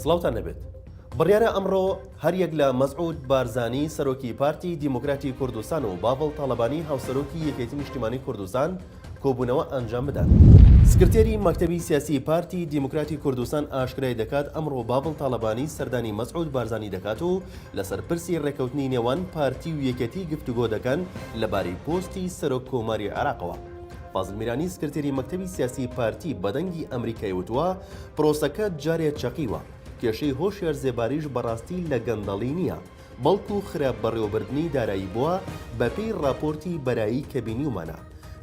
سڵاوتان لێبێت. بڕیارە ئەمڕۆ هەریەک لە مەسعود بارزانی سەرۆکی پارتی دیموکراتی کوردستان و باڤڵ تاڵەبانی هاوسەرۆکی یەکێتی نیشتیمانی کوردستان کۆبوونەوە ئەنجام بدەن. سکرتێری مەکتەبی سیاسی پارتی دیموکراتی کوردستان ئاشکرای دەکات ئەمڕۆ باڤڵ تاڵەبانی سەردانی مەسعود بارزانی دەکات و لەسەر پرسی ڕێککەوتنی نێوان پارتی و یەکێتی گفتوگۆ دەکەن لەبارەی پۆستی سەرۆک کۆماری عێراقەوە. فازل میرانی سکرتێری مەکتەبی سیاسی پارتی بە دەنگی ئەمریکای وتووە پرۆسەکە جارێ چەقیوە، کێشەی هۆشیار زێباریش بەڕاستی لە گەندەڵی نییە، بەڵکو خراپ بەڕێوەبردنی دارایی بووە بەپێی ڕاپۆرتی بەرایی کە بینیومانە.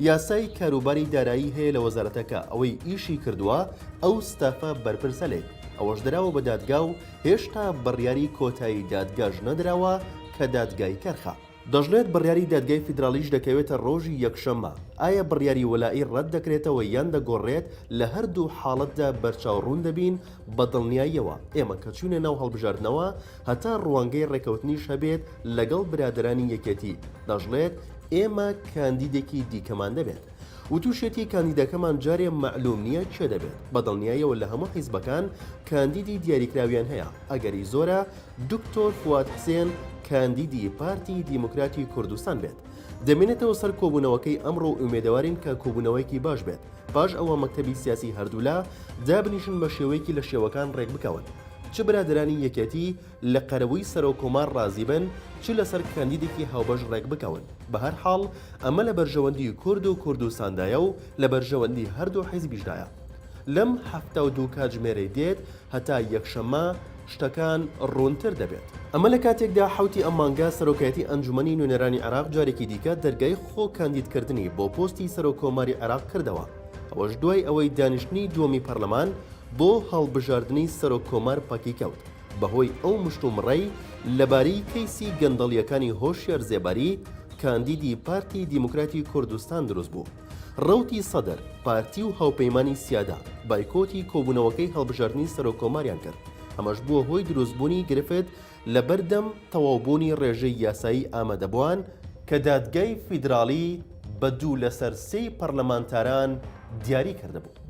یاسای کاروباری دارایی هەیە لە وەزارەتەکە ئەوەی ئیشی کردووە ئەو ستافە بەرپرسە لێی، ئەوەش دراوە بە دادگا و هێشتا بڕیاری کۆتایی دادگاش نەدراوە کە دادگای کەرخە. دەشڵێت بڕیاری دادگای فیدراڵیش دەکەوێتە ڕۆژی یەکشەممە، ئایا بڕیاری وەلائی ڕەت دەکرێتەوە یان دەگۆڕرێت، لە هەردوو حاڵەتدا بەرچاو ڕوون دەبین، بە دڵنیاییەوە ئێمە کە چووینە ناو هەڵبژاردنەوە هەتا ڕوانگەی ڕێکەوتنیش هەبێت لەگەڵ برادەرانی یەکێتی، دەشڵێت ئێمە کاندیدێکی دیکەمان دەبێت. وتوشیەتی کاندیدەکەمان جارێ مەعلوم نییە کێ دەبێت، بە دڵنیاییەوە لە هەموو حیزبەکان کاندیدی دیاریکراویان هەیە، ئەگەری زۆرە دکتۆر فواد حسێن کاندیدی پارتی دیموکراتی کوردستان بێت. دەمێنێتەوە سەر کۆبوونەوەکەی ئەمڕۆ و ئومێدەوارین کە کۆبوونەوەیەکی باش بێت. پاش ئەوە مەکتەبی سیاسی هەردوولا دابنیشن بە شێوەیەکی لە شێوەکان ڕێکبکەون. چ برادەرانی یەکێتی لە قەرەبووی سەرۆک کۆمار ڕازی بن، چ لەسەر کاندیدێکی هاوبەش ڕێکبکەون. بە هەر حاڵ ئەمە لە بەرژەوەندی کورد و کوردستاندایە و لە بەرژەوەندی هەردوو حیزبیشدایە. لەم 72 کاتژمێرەی دێت هەتا یەکشەممە شتەکان ڕوونتر دەبێت. ئەمە لە کاتێکدا حەوتی ئەم مانگە سەرۆکایەتی ئەنجومەنی نوێنەرانی عێراق جارێکی دیکە دەرگای خۆ کاندیدکردنی بۆ پۆستی سەرۆک کۆماری عێراق کردەوە، ئەوەش دوای ئەوەی دانیشتنی دووەمی پەرلەمان بۆ هەڵبژاردنی سەرۆک کۆمار پەکی کەوت بەهۆی ئەو مشتومڕەی لەبارەی کەیسی گەندەڵییەکانی هۆشیار زێباری کاندیدی پارتی دیموکراتی کوردستان دروست بوو. ڕەوتی سەدر، پارتی و هاوپەیمانی سیادە، بایکۆتی کۆبوونەوەکەی هەڵبژاردنی سەرۆککۆماریان کرد، ئەمەش بووە هۆی دروستبوونی گرفت لەبەردەم تەواوبوونی ڕێژەی یاسایی ئامادەبووان، کە دادگای فیدراڵی بە دوو لەسەر سێی پەرلەمانتاران دیاری کردبوو.